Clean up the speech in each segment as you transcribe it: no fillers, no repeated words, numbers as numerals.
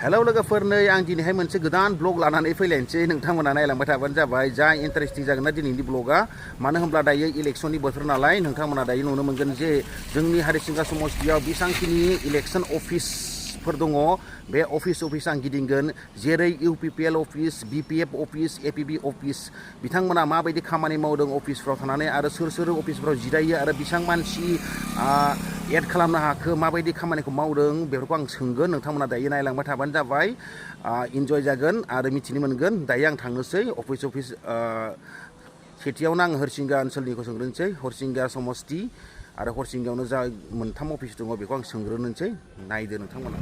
Hello लोगोफोर नै आं दिनैहाय मोनसे गोदान ब्लग लानानै फैलायनोसै नोंथांमोना नायलांबाय थाबानो जाबाय जा इन्टारेस्टिं जागोन ना दिनैनि ब्लगा मानो होनब्ला दायो इलेक्शननि बोथोर नालाय नोंथांमोना दायो नुनो मोनगोन जे जोंनि हारिसिंगा समस्तियाव बेसांखिनि इलेक्शन अफिसफोर दङ बे अफिस आं गिदिंगोन जेरै UPPL office BPF office APB office बिथांमोना माबायदि खामानि मावदों अफिसफ्राव थानानै आरो सोर अफिसफ्राव जिरायो आरो बेसेबां मानसि एड खालामनो हाखो माबायदि खामानिखौ मावदों बेफोरखौ आं सोंगोन नोंथांमोना दायो नायलांबाय थाबानो जाबाय इन्जय जागोन आरो मिथिनो मोनगोन दायो आं थांनोसै अफिस सेथियावनो आं हरिसिंगा ओनसोलनिखौ सोंग्रोनोसै हरिसिंगा समस्ति आरो हरिसिंगायावनो जा मोनथाम अफिस दङ बेखौ आं सोंग्रोनोसै नायदो नोंथांमोना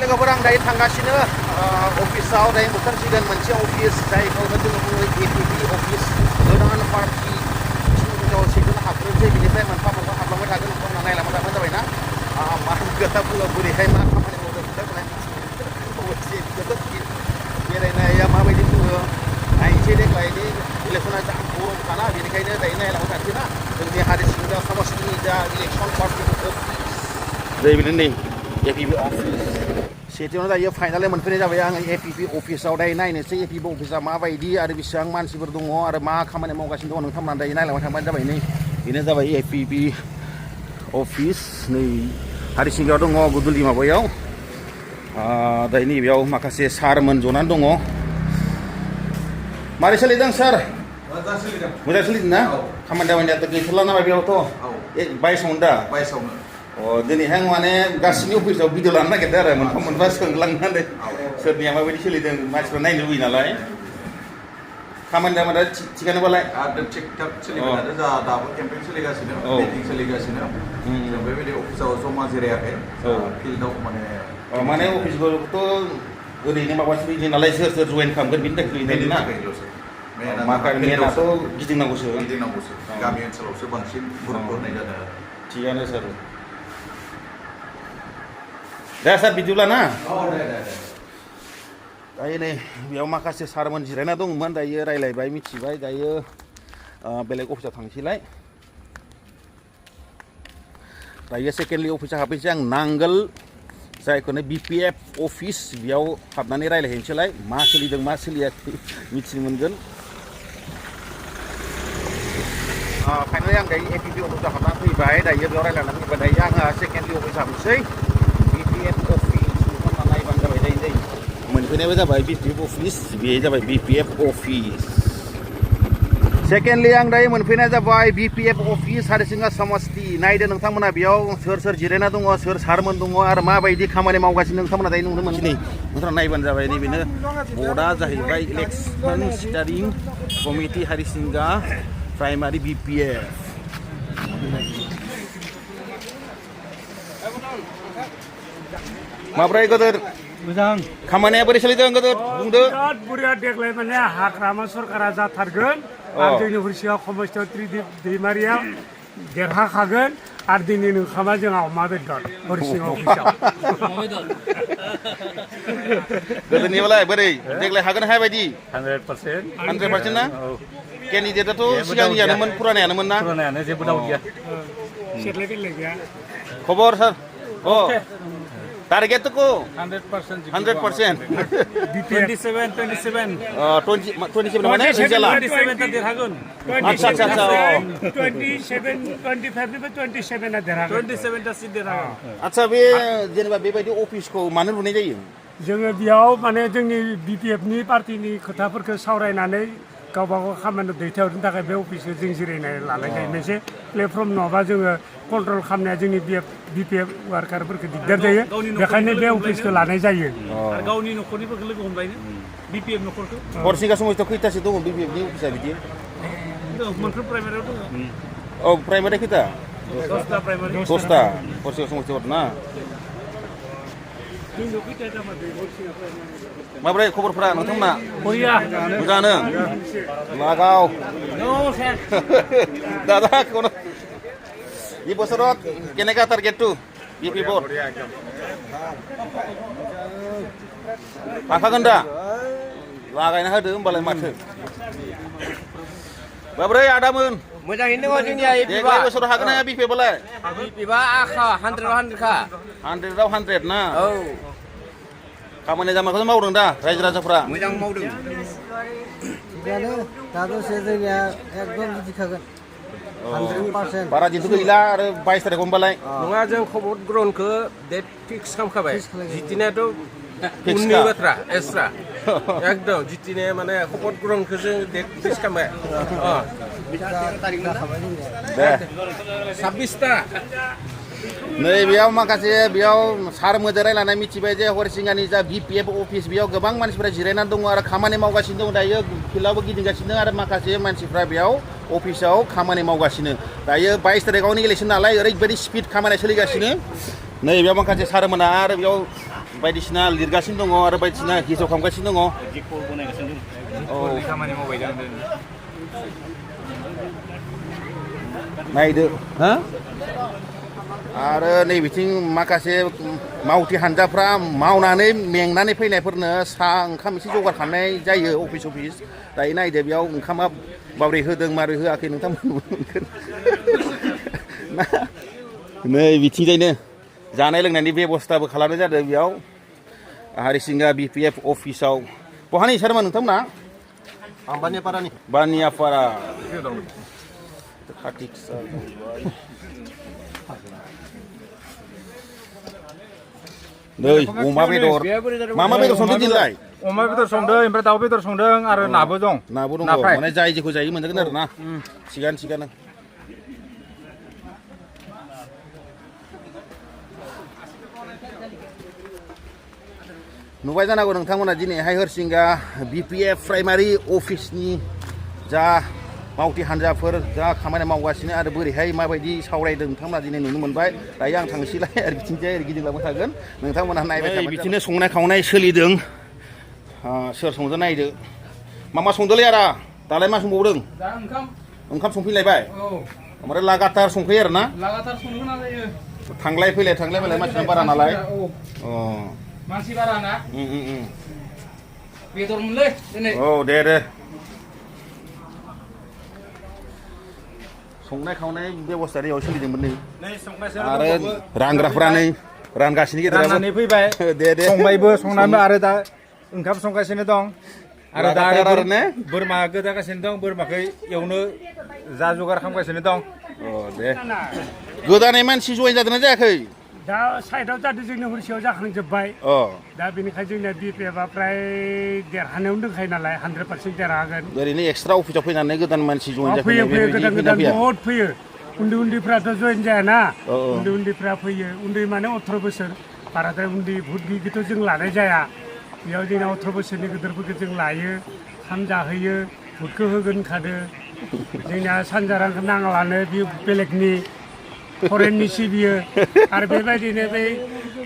लोगोफोर आं दायो थांगासिनो अफिसाव दायो ओंखारसिगोन मोनसे अफिस जायखौनो जोङो बुङो APB अफिस गोदान पार्टि सेखौनो हाबग्रोनोसै बिनिफ्राय मोनफा हाबलांबाय थागोन नोंथांमोना नायलांबाय थाबानो जाबायना मा खोथा बुङो बोरैहाय मा खामानि मावदों बेरायनाया माबायदि बुङो नायनोसै देग्लायनि इलेक्सना जा गरमखाना बेनिखायनो दायो नायलांबाय थानोसै ना जोंनि हारिसिंगा समस्तिनि जा इलेक्सन पार्टि अफिस बिदिनो नै APB अफिस सेथियावनो दायो फाइनालि मोनफैनाय जाबाय आङो APB अफिसाव दायो नायनोसै APB अफिसा माबायदि आरो बेसेबां मानसिफोर दङ आरो मा खामानि मावगासिनो दङ नोंथांमोना दायो नायलांबाय थांबानो जाबाय नै बेनो जाबाय APB अफिस नै हारिसिंगायाव दङ गुदुलि माबायाव दायो नैबेयाव माखासे सारमोन जनानै दङ मारै सोलिदों सार मोजां सोलिदों ना खामानि दामानियाथ' गैथ'ला नामा बेयावथ' बायसावनो दा बायसावनो दिनैहाय माने गासिनि अफिसाव भिडिअ लानो नागिरदों आरो मोनफा सोंलांनानै सोरनिया माबायदि सोलिदों मानसिफ्रा नायनो लुबैयो नालाय खामानि दामानिया थिगानोबालाय थिग थाक सोलिबाय थादों जा दाबो केम्पेइन सोलिगासिनो मिटिं सोलिगासिनो जों बेबायदि अफिसाव जमा जिरायाखै फिल्डआव माने अफिसखौथ' ओरैनो माबासो फैयो नालाय सोर जयेन खालामगोन बिनि थाखाय मेनाथ' गिदिंनांगौसो गामि ओनसोलावसो बांसिन गुरुत्व होनाय जादों थिगानो सार दे सार बिदिब्ला ना दायो नै बेयाव माखासे सारमोन जिरायना दंमोन दायो रायलायबाय मिथिबाय दायो बेलेग अफिसाव थांसैलाय दायो सेकेन्डलि अफिसाव हाबफैसै आं नांगोल जायखौनो BPF अफिस बेयाव हाबनानै रायलायहैनोसैलाय मा सोलिदों मा सोलियाखै मिथिनो मोनगोन फाइनालि आं दायो APB अफिसाव हाबनानै फैबाय दायो बेयाव रायलायनानै फैबाय दायो आंहा सेकेन्डलि अफिसाव हाबनोसै BPF अफिस नोंथांमोना नायबानो जाबाय दायो मोनफैनायबो जाबाय BPF अफिस बे जाबाय BPF अफिस सेकेन्डलि आं दायो मोनफैनाय जाबाय BPF अफिस हारिसिंगा समस्ति नायदो नोंथांमोना बेयाव सोर जिरायना दङ सोर सारमोन दङ आरो माबायदि खामानि मावगासिनो नोंथांमोना दायो नुनो मोनसै नै नोंथांमोना नायबानो जाबाय नैबेनो बर्डआ जाहैबाय इलेक्सन स्टारिं कमिटि हारिसिंगा प्राइमारि BPF माब्रै गोदोर मोजां खामानिया बोरै सोलिदों गोदोर बुंदो बिराद बुरिया देग्लाय माने हाग्रामा सरकारा जाथारगोन आरो जोंनि हरिसिंगा समस्तियाव दैमारिया देरहाखागोन आरो दिनै ओंखामा जोंहा अमा बेदर हरिसिंगा अफिसाव गोदोनिबालाय बोरै देग्लाय हागोन हाय बायदि 100% ना केन्डिडेटआथ' सिगांनियानोमोन पुरानायानोमोन ना पुरानायानो जेबो दाउट गैया सेरलाय बेरलाय गैया खबर सार टारगेट को 100% 100% 27 माने रिजाल्टआ 27 देरहागोन आच्छा 27 25 निफ्राय 27 आ देरहागोन 27 ता सिट देरहागोन आच्छा बे जेनेबा बेबायदि अफिसखौ मानो लुनाय जायो जोङो बेयाव माने जोंनि BPF नि पार्टिनि खोथाफोरखौ सावरायनानै गावबागाव खामानियाव दैथायहरनो थाखाय बे अफिसखौ जों जिरायनाय लानाय जायो मोनसे प्लेटफर्म नङाबा जोङो कन्ट्रल खालामनाया जोंनि BPF वार्कारफोरखौ दिगदार जायो बेखायनो बे अफिसखौ लानाय जायो आरो गावनि न'खरनिफोरखौ लोगो हमलायनो BPF न'खरखौ हरिसिंगा समस्तियाव खैथासो दङ BPF नि अफिसा बिदि मोनफ्रोम प्राइमारियाव दङ प्राइमारि खैथा 10टा प्राइमारि 10टा हरिसिंगा समस्तियाव ना माब्रै खबरफोरा नोंथांमोना मोजाङानो लागाव दादा এই বছৰত কেনেকা টাৰ্গেটটো BPF हाखागोन दा लागायना होदो होमबालाय माथो माब्रै आदामोन मोजाङैनो दङ जोंनिया देग्लाय बोसोराव हागोन ना BPF आलाय BPF आखा 100 खा 100 आव 100 ना औ खामानि दामानिखौ मावदों दा रायजो राजाफ्रा मोजां मावदों थिगानो दादसे जोंनिया एकदम जिथिखागोन 100%। बारा दिनथ' गैला आरो 22 तारिखआव होनबालाय नङा जों खबर ग्रहणखौ डेट फिक्स खालामखाबाय जितिनायाथ' उननि बाथ्रा एक्सट्रा एकदम जितिनाया माने खबर ग्रहणखौ जों डेट फिक्स खालामबाय दे 26 ता नै बेयाव माखासे बेयाव सार मोदे रायलायनानै मिथिबाय जे हरिसिंगानि जा BPF अफिस बेयाव गोबां मानसिफ्रा जिरायनानै दङ आरो खामानि मावगासिनो दं दायो फिल्डआवबो गिदिंगासिनो आरो माखासे मानसिफ्रा बेयाव अफिसाव खामानि मावगासिनो दायो 22 तारिखआवनि इलेक्सन नालाय ओरैबायदि स्पिड खामानिया सोलिगासिनो नै बेयाव माखासे सारमोना आरो बेयाव बायदिसिना लिरगासिनो दङ आरो बायदिसिना हिसाब खालामगासिनो दङ खामानि मावबाय जों नायदो हा आरो नै बिथिं माखासे मावथि हानजाफ्रा मावनानै मेंनानै फैनायफोरनो साहा ओंखाम एसे जगार खालामनाय जायो अफिस दायो नायदो बेयाव ओंखामा माबोरै होदों माबोरै होआखै नोंथांमोन मोनगोन नै बिथिंजायनो जानाय लोंनायनि बेबस्थाबो खालामनाय जादों बेयाव हारिसिंगा BPF अफिसाव बहानि सारमोन नोंथांमोना बानियापारानि बानियापारा नै अमा बेदर मा बेदर संदों दिनलाय अमा बेदर संदों ओमफ्राय दाउ बेदर संदों आरो नाबो दं माने जाय जेखौ जायो मोनजागोन आरो ना थिगानो नुबाय जानांगौ नोंथांमोना दिनैहाय हरिसिंगा BPF प्राइमारि अफिसनि जा मावथि हानजाफोर जा खामानि मावगासिनो आरो बोरैहाय माबायदि सावरायदों नोंथांमोना दिनै नुनो मोनबाय दायो आं थांसैलाय आरो बिथिंजाय ओरै गिदिंलांबाय थागोन नोंथांमोना नायबाय थाबाय बिदिनो संनाय खावनाय सोलिदों सोर संदों नायदो मा संदोंलै आरा दालाय मा संबावदों ओंखाम संफैलायबाय ओमफ्राय लागातार संफैयो आरो ना लागातार संनो गोनां जायो थांलाय फैलाय मानसिया बारा नालाय मानसि बारा ना बेदर मोनलै दिनै औ दे संनाय खावनाय बेबस्था याव सोलिदोंमोन नै आरो रानग्राफ्रा नै रानगासिनो गेजेराव फैबाय दे संबायबो संनानैबो आरो दा ओंखाम संगासिनो दं आरो दा बोरमा गोदागासिनो दं बोरमाखौ एवनो जा जगार खालामगासिनो दं दे गोदानै मानसि जयेन जादोंना जायाखै दा साइडआव जादों जोंनि हरसेयाव जाखांजोब्बाय दा बेनिखायनो जोंनिया BPFआ फ्राय देरहानायावनो दंखायो नालाय 100% देरहागोन ओरैनो एक्सट्रा अफिसाव फैनानै गोदान मानसि जयेन जाफैनाय फैयो गोदान बहुद फैयो उन्दैफ्राथ' जयेन जायाना उन्दैफ्रा फैयो उन्दै माने 18 बोसोर बाराद्राय उन्दै भट गिगिथ' जों लानाय जाया बेयाव जोंना 18 बोसोरनि गिदिरफोरखौ जों लायो खाम जाहोयो भटखौ होगोन खादो जोंना सानजारांखौ नांलानो बे बेलेगनि फरेननि सिबियो आरो बेबायदिनो बै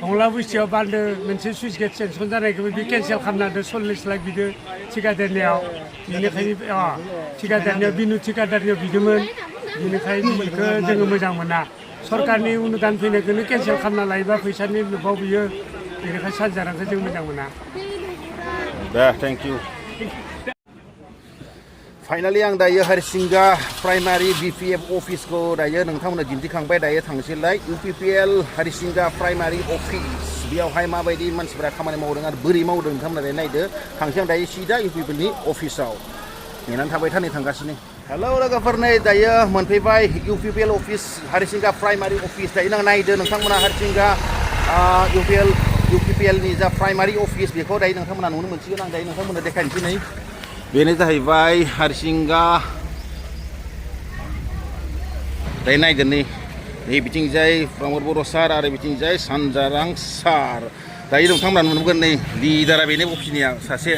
हंला बुस्थियाव बान्दो मोनसे सुइस गेट सेंसन जानायखौबो बे केन्सेल खालामना होदो 40 लाख बिदो थिकादारनियाव बेनिखायनो थिकादारनियाव बिनु थिकादारनियाव बिदोंमोन बेनिखायनो बेखौ जोङो मोजां मोना सरकारनि अनुदान फैनायखौनो केन्सेल खालामना लायोबा फैसानि लोभाव बियो बेनिखायनो सानजारांखौ जों मोजां मोना दे थेंक इउ फाइनालि आं दायो हरिसिंगा प्राइमारि BPF अफिसखौ दायो नोंथांमोननो दिन्थिखांबाय दायो थांसैलाय UPPL हरिसिंगा प्राइमारि अफिस बेयावहाय माबायदि मानसिफ्रा खामानि मावदों आरो बोरै मावदों नोंथांमोना दायो नायदो थांसै आं दायो सिदा UPPLनि अफिसाव नेनानै थाबाय था नै थांगासिनो हेलौ लोगोफोर नै दायो मोनफैबाय UPPL अफिस हरिसिंगा प्राइमारि अफिस दायो नों नायदो नोंथांमोना हरिसिंगा UPPLनि जा प्राइमारि अफिस बेखौ दायो नोंथांमोना नुनो मोनसिगोन आं दायो नोंथांमोननो देखायनोसै नै बेनो जाहैबाय हरिसिंगा दायो नायगोन नै बिथिंजाय प्रमद बर' सार आरो बिथिंजाय सानजारां सार दायो नोंथांमोना नुनो मोनगोन नै लिडारा बेनो अफिसनिया सासे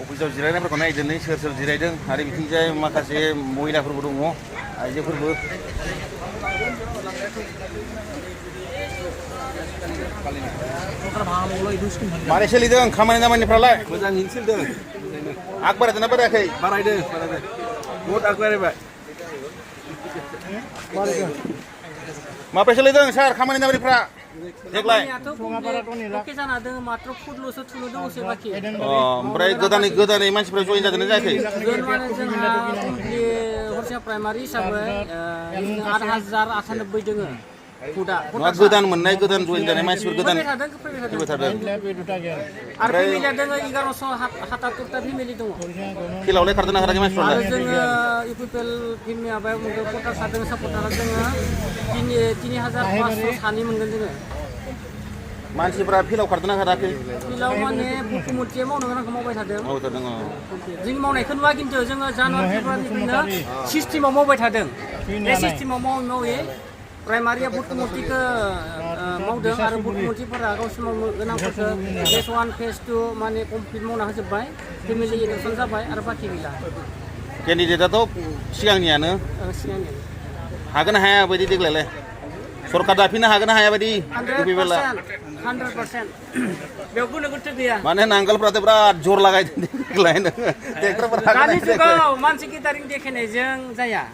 अफिसाव जिरायनायफोरखौ नायदो नै सोर जिरायदों आरो बिथिंजाय माखासे महिलाफोरबो दङ आइजोफोरबो मारै सोलिदों खामानि दामानिफ्रालाय मोजाङैनो सोलिदों आग बारायदोंना बारायाखै बारायदों बहुद आग बारायबाय माब्रै सोलिदों सार खामानि दामानिफ्रा देग्लाय ओके जाना दङ मात्र फुटल'सो थुनो दङसो बाखि ओमफ्राय गोदानै मानसिफ्रा जइन जादोंना जायाखै जों माने जोंहा हरसिङा प्राइमारि हिसाबै 8098 दोङो फुटा गोदान मोननाय गोदान जइन जानाय मानसिफोर गोदान फैबाय थादों आरो फेमिलिया दोङो 1177 ता फेमिलि दङ फिल्डआवलाय खारदोंना खाराखै मानसिफ्रा आरो जोङो UPPL टिमनि माबायाव मोनगोन पटार सादों सापर्टारा जोङो 3500 सानै मोनगोन जोङो मानसिफ्रा फिल्डआव खारदोंना खाराखै फिल्डआव माने बुकुमुटिया मावनो गोनांखौ मावबाय थादों जोंनि मावनायखौ नुवा खिन्थु जोङो जानुवारि फेब्रुवारिनिफ्रायनो सिस्टेमाव मावबाय थादों बे सिस्टेमाव मावै प्राइमारिया बुकुमुटिखौ मावदों आरो बुकुमुटिफोरा गावसोर मावनो गोनांफोरखौ फेज 1 फेज 2 माने कमप्लिट मावना होजोब्बाय फेमिलि इलेक्सन जाबाय आरो बाखि गैला केन्डिडेटआथ' सिगांनियानो हागोन हाया बायदि देग्लायलाय सरकार दाफिननो हागोन ना हाया बायदि 100% बेयाव गुनो गुथु गैया माने नांगोलफ्राथ' बिराद जोर लागायदों देग्लाय ट्रेक्टरफोरा दानि जुगाव मानसि गिटारिं देखायनायजों जाया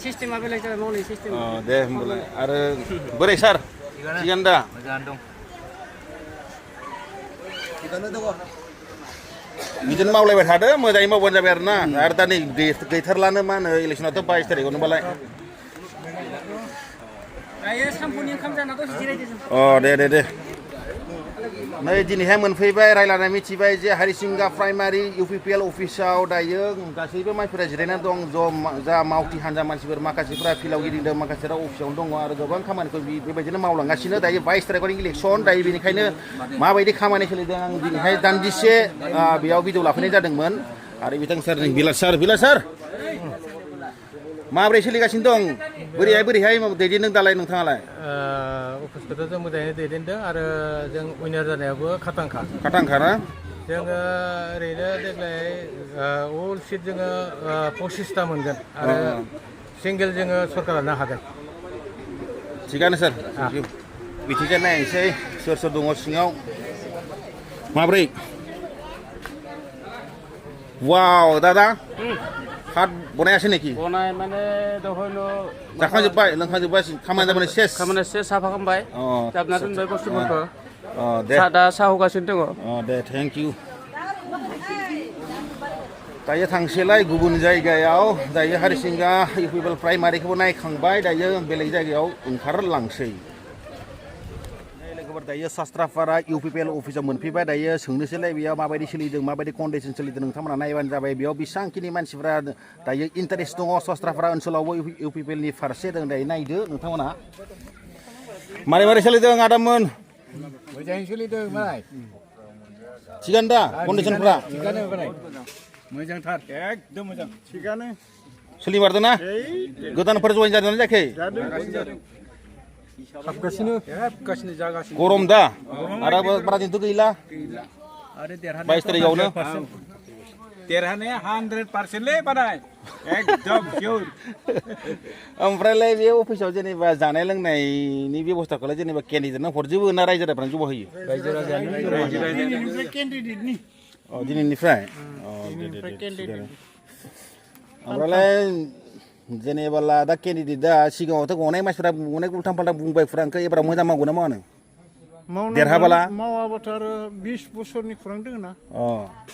सिस्टेमा बेलेग जाबाय मावनाय सिस्टेम दे होमबालाय आरो बोरै सार थिगानो दा मोजाङानो दं बिदिनो मावलायबाय थादो मोजाङै मावबानो जाबाय आरो ना आरो दा नै गैथारलानो मा होनो इलेक्सनाथ' 22 तारिखआवनो बालाय दायो सानफुनि ओंखाम जाना दसे जिरायदो जों दे नै दिनैहाय मोनफैबाय रायलायना मिथिबाय जे हारिसिंगा प्राइमारि UPPL अफिसाव दायो गासैबो मानसिफोरा जिरायनानै दं जा मावथि हान्जा मानसिफोर माखासेफोरा फिल्डआव गिदिंदों माखासेफोरा अफिसावनो दङ आरो गोबां खामानिखौ बेबायदिनो मावलांगासिनो दायो 22 तारिखनि इलेक्सन दायो बेनिखायनो माबायदि खामानि सोलिदों आं दिनैहाय दान्दिसे बेयाव भिडिअ लाफैनाय जादोंमोन आरो बिथां सार बिलास सार माबोरै सोलिगासिनो दं बोरैहाय दैदेनदों दालाय नोंथाङालाय अफिसखौथ' जों मोजाङै दैदेनदों आरो जों उइनार जानायावबो खाथांखा ना जोङो ओरैनो देग्लाय अल सिट जोङो 25टा मोनगोन आरो सिंगेल जोङो सरकारानो हागोन थिगानो सार बिथिंजाय नायनोसै सोर दङ सिङाव माब्रै वाव दादा कार्ड बनायासै नेखि बनाय माने दहयनो जाखांजोब्बाय लोंखांजोब्बाय खामानि जाबाय सेस साफा खालामबाय जाबना दोनबाय बुस्थुफोरखौ दे दा साहा होगासिनो दङ दे थेंक इउ दायो थांसैलाय गुबुन जायगायाव दायो हारिसिंगा UPPL प्राइमारिखौबो नायखांबाय दायो बेलेग जायगायाव ओंखारलांसै दायो सास्त्रापारा UPPL अफिसाव मोनफैबाय दायो सोंनोसैलाय बेयाव माबायदि सोलिदों माबायदि कन्डिसन सोलिदों नोंथांमोना नायबानो जाबाय बेयाव बेसेबांखिनि मानसिफ्रा दायो इन्टारेस्ट दङ सास्त्रापारा ओनसोलावबो UPPL नि फारसे दं दायो नायदो नोंथांमोना मारै सोलिदों आदामोन मोजाङै सोलिदों मालाय थिगानो दा कन्डिसनफ्रा थिगानो मोजांथार एकदम मोजां थिगानो सोलिमारदों ना गोदानफोर जइन जादोंना जायाखै हाबगासिनो जागासिनो गरम दा आरो बारा दिनथ' गैला आरो 22 तारिखआवनो देरहानाया 100% लै बानाय एकदम सियर ओमफ्रायलाय बे अफिसाव जेनेबा जानाय लोंनायनि बेबस्थाखौलाय जेनेबा केन्डिडेटनो हरजोबो ना रायजो राजाफ्रानो जमा होयो रायजो राजानि केन्डिडेटनि दिनैनिफ्राय ओमफ्रायलाय जेनेबा दा केन्डिडेटआ सिगाङावथ' गनाय मानसिफ्रा अनेक उल्थां फाल्थां बुंबाय फ्रांखौ एबार मोजां मावगोन ना मावानो देरहाबाला मावाबाथ' आरो 20 बोसोरनि खुरां दङ ना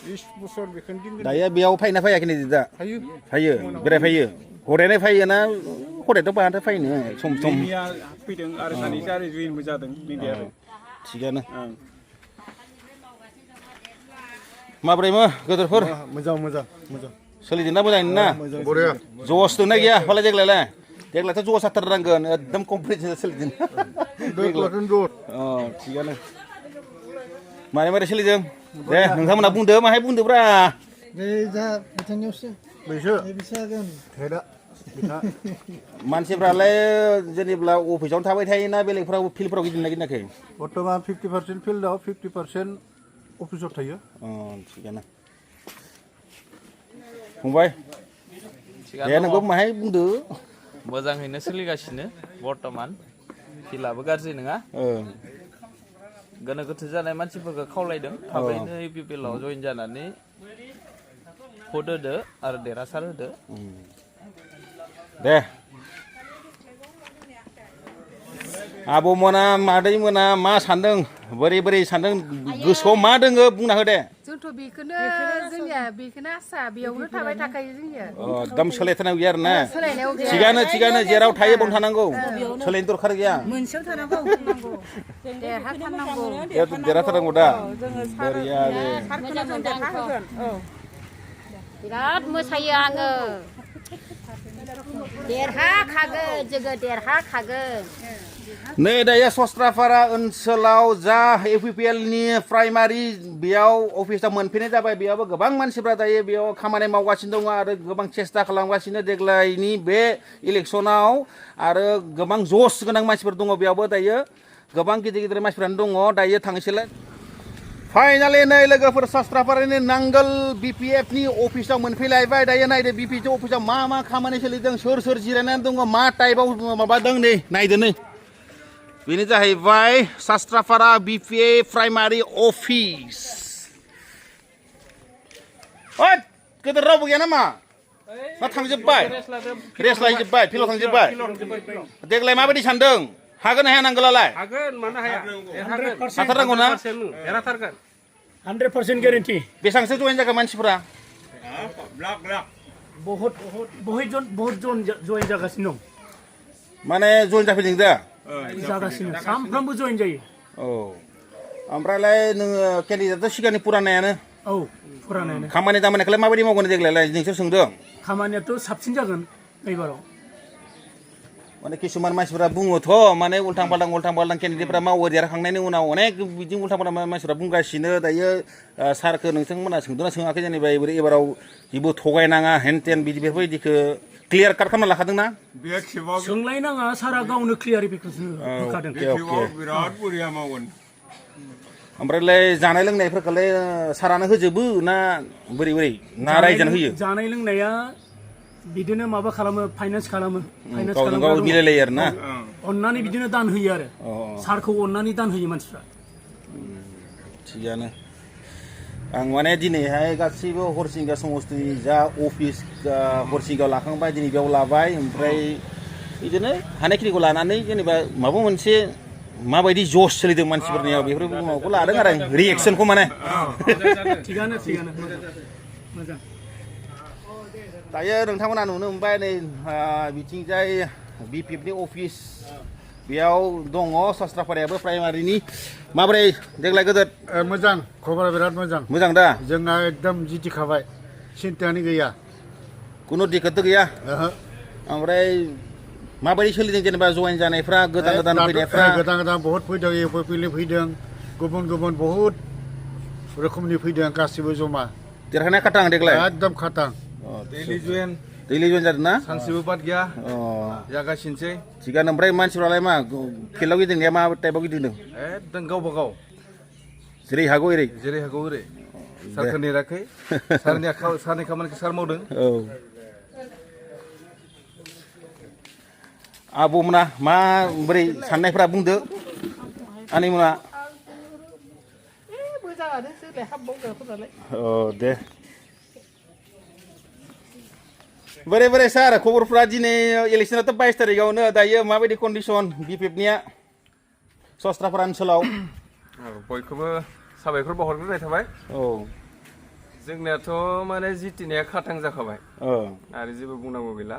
20 बोसोर बेखौनो दिंगोन दायो बेयाव फैना फैया केन्डिडेटआ फैयो बेरायफैयो हरायनाय फैयो ना हरायथ' बाहाथो फैनो सम फैदों आरो सानै जारि जुइनबो जादों मिडियायाव थिगानो माब्रैमो गोदोरफोर मोजां सोलिदोंना मोजाङैनो ना जस दंना गैया फालाय देग्लायथ' जस जाथारनांगोन एकदम कमप्लिट सोलिदों थिगानो मारै सोलिदों दे नोंथांमोना बुंदो माहाय बुंदोब्रा मानसिफ्रालाय जेनेबा अफिसावनो थाबाय थायोना बेलेगफ्राव फिल्डफ्राव गिदिंना गिदिङाखै बर्तमान 50% फिल्डआव 50% अफिसाव थायो थिगानो फंबाय दे नोंबो माहाय बुंदो मोजाङैनो सोलिगासिनो बर्तमान फिल्डआबो गाज्रि नङा गोनो गोथो जानाय मानसिफोरखौ खावलायदों थाबैनो UPPL आव जइन जानानै भट होदो आरो देरहासार होदो दे आबौमोना मादैमोना मा सानदों बोरै सानदों गोसोआव मा दोङो बुंना हो दे जोंथ' बेखौनो जोंनिया बेखौनो आसा बेयावनो थाबाय थाखायो जोंनिया एकदम सोलायथारनांगौ गैया आरोना सोलायनायाव गैया थिगानो जेराव थायो बावनो थानांगौ सोलायनो दरखार गैया मोनसेयाव थानांगौ देरहाथारनांगौ देरहाथारनांगौ दा बरिया बिराद मोसायो आङो देरहाखागोन जोङो देरहाखागोन नै दायो सस्त्राफारा ओनसोलाव जा UPPL नि प्राइमारि बेयाव अफिसाव मोनफैनाय जाबाय बेयावबो गोबां मानसिफ्रा दायो बेयाव खामानि मावगासिनो दङ आरो गोबां सेस्था खालामगासिनो देग्लायनि बे इलेक्सनाव आरो गोबां जस गोनां मानसिफोर दङ बेयावबो दायो गोबां गिदिर मानसिफोरानो दङ दायो थांसैलाय फाइनालि नै लोगोफोर सस्त्राफारानि नांगोल BPF नि अफिसाव मोनफैलायबाय दायो नायदो BPF अफिसाव मा खामानि सोलिदों सोर जिरायनानै दङ मा टाइपआव माबादों नै नायदो नै बेनो जाहैबाय सस्त्राफारा BPF प्राइमारि अफिस ओइ गोदोर रावबो गैया नामा ना थांजोब्बाय रेस्ट लायजोब्बाय फिल्डआव थांजोब्बाय देग्लाय माबायदि सानदों हागोन ना हाया नांगोलालाय हागोन मानो हाया हाथारनांगौ ना देरहाथारगोन 100% गेरेन्टि बेसेबांसो जइन जागोन मानसिफोरा बहुत जन जइन जागासिनो दं माने जइन जाफैदों दा जागासिनो सानफ्रामबो जइन जायो औ ओमफ्रायलाय नोङो केन्डिडेटआ सिगांनि पुरानायानो औ पुरानायानो खामानि दामानिखौलाय माबायदि मावगोन देग्लायलाय नोंसोर सोंदों खामानियाथ' साबसिन जागोन एबाराव माने किसुमान मानसिफोरा बुङोथ' माने उल्थां फाल्थां केन्डिडेटफोरा मावो देरहाखांनायनि उनाव अनेक बिदि उल्थां फाल्थां मानसिफोरा बुंगासिनो दायो सारखौ नोंथांमोना सोंदोंना सोङाखै जेनेबा एबाराव जेबो थगायनाङा हेन टेन बेफोरबायदिखौ क्लियार काट खालामना लाखादोंना सोंलायनाङा सारा गावनो क्लियारिफिकेसन होखादों बिराद बरिया मावगोन ओमफ्रायलाय जानाय लोंनायफोरखौलाय सारानो होजोबो ना बोरै ना रायजानो होयो जानाय लोंनाया बिदिनो माबा खालामो फाइनान्स खालामो गाव मिलायलायो आरो ना अननानै बिदिनो दान होयो आरो सारखौ अननानै दान होयो मानसिफ्रा थिगानो आं माने दिनैहाय गासैबो हरिसिंगा समस्तिनि जा अफिस हरिसिंगायाव लाखांबाय दिनै बेयाव लाबाय ओमफ्राय बिदिनो हानायखिनिखौ लानानै जेनेबा माबा मोनसे माबायदि जस सोलिदों मानसिफोरनियाव बेफोर माबाखौ लादों आरो आं रिएक्सनखौ माने थिगानो मोजां दायो नोंथांमोना नुनो मोनबाय नै बिथिंजाय BPF नि अफिस बेयाव दङ सस्त्राफारायाबो प्राइमारिनि माबोरै देग्लाय गोदोर मोजां खबरा बिराद मोजां दा जोंना एकदम जितिखाबाय सिन्तायानो गैया खुनु दिक्कत गैया ओमफ्राय माबायदि सोलिदों जेनेबा जइन जानायफ्रा गोदान फैनायफ्रा गोदान बहुत फैदों UPPL फैदों गुबुन बहुत रोखोमनि फैदों गासिबो जमा देरहानाया खाटां देग्लाय एकदम खाटां दैलि जइन जादों ना सानसेबो बाद गैया जागासिनोसै थिगानो ओमफ्राय मानसिफ्रालाय मा फिल्डआव गिदिंनाया मा टाइपआव गिदिंदों एकदम गावबा गाव जेरै हागौ ओरै सारखौ नेराखै सारनि खामानिखौ सार मावदों आबौमोना मा बोरै साननायफ्रा बुंदो आनैमोना मोजाङानो जोंलाय हाबबावग्राफोरालाय दे बोरै सार खबरफ्रा दिनै इलेक्सनाथ' 22 तारिखआवनो दायो माबायदि कन्डिसन BPF निया सस्त्राफारा ओनसोलाव बयखौबो साबायखर बावहरग्रोनाय थाबाय जोंनियाथ' माने जितिनाया खाटां जाखाबाय आरो जेबो बुंनांगौ गैला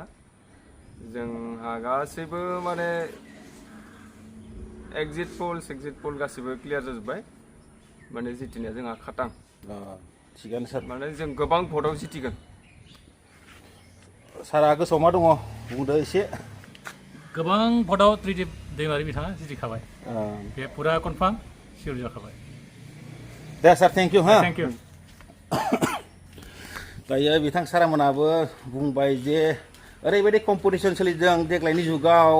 जोंहा गासैबो माने एक्जिट पोल गासैबो क्लियार जाजोब्बाय माने जितिनाया जोंहा खाटां थिगानो सार माने जों गोबां भटआव जितिगोन सारा गोसोआव मा दङ बुंदो एसे गोबां भटआव त्रिदिप दैमारि बिथाङा जितिखाबाय बे पुरा कनफार्म सियर जाखाबाय दे सार थेंक इउ थेंक इउ दायो बिथां सारामोनाबो बुंबाय जे ओरैबायदि कम्पिटिसन सोलिदों देग्लायनि जुगाव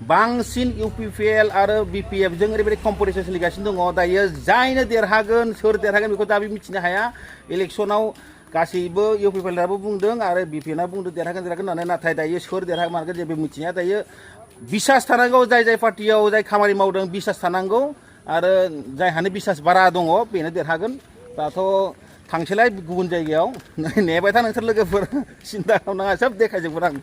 बांसिन UPPL आरो BPF जों ओरैबायदि कम्पिटिसन सोलिगासिनो दङ दायो जायनो देरहागोन सोर देरहागोन बेखौ दाबो मिथिनो हाया इलेक्सनाव गासैबो UPPL आबो बुंदों आरो BPF आ बुंदों देरहागोन होननानै नाथाय दायो सोर देरहागोन मागोन जेबो मिथिया दायो बिसास थानांगौ जाय पार्टियाव जाय खामानि मावदों बिसास थानांगौ आरो जायहानो बिसास बारा दङ बेनो देरहागोन दाथ' थांसैलाय गुबुन जायगायाव नेबाय था नोंसोर लोगोफोर सिन्था खालामनाङा सोब देखायजोबगोन आं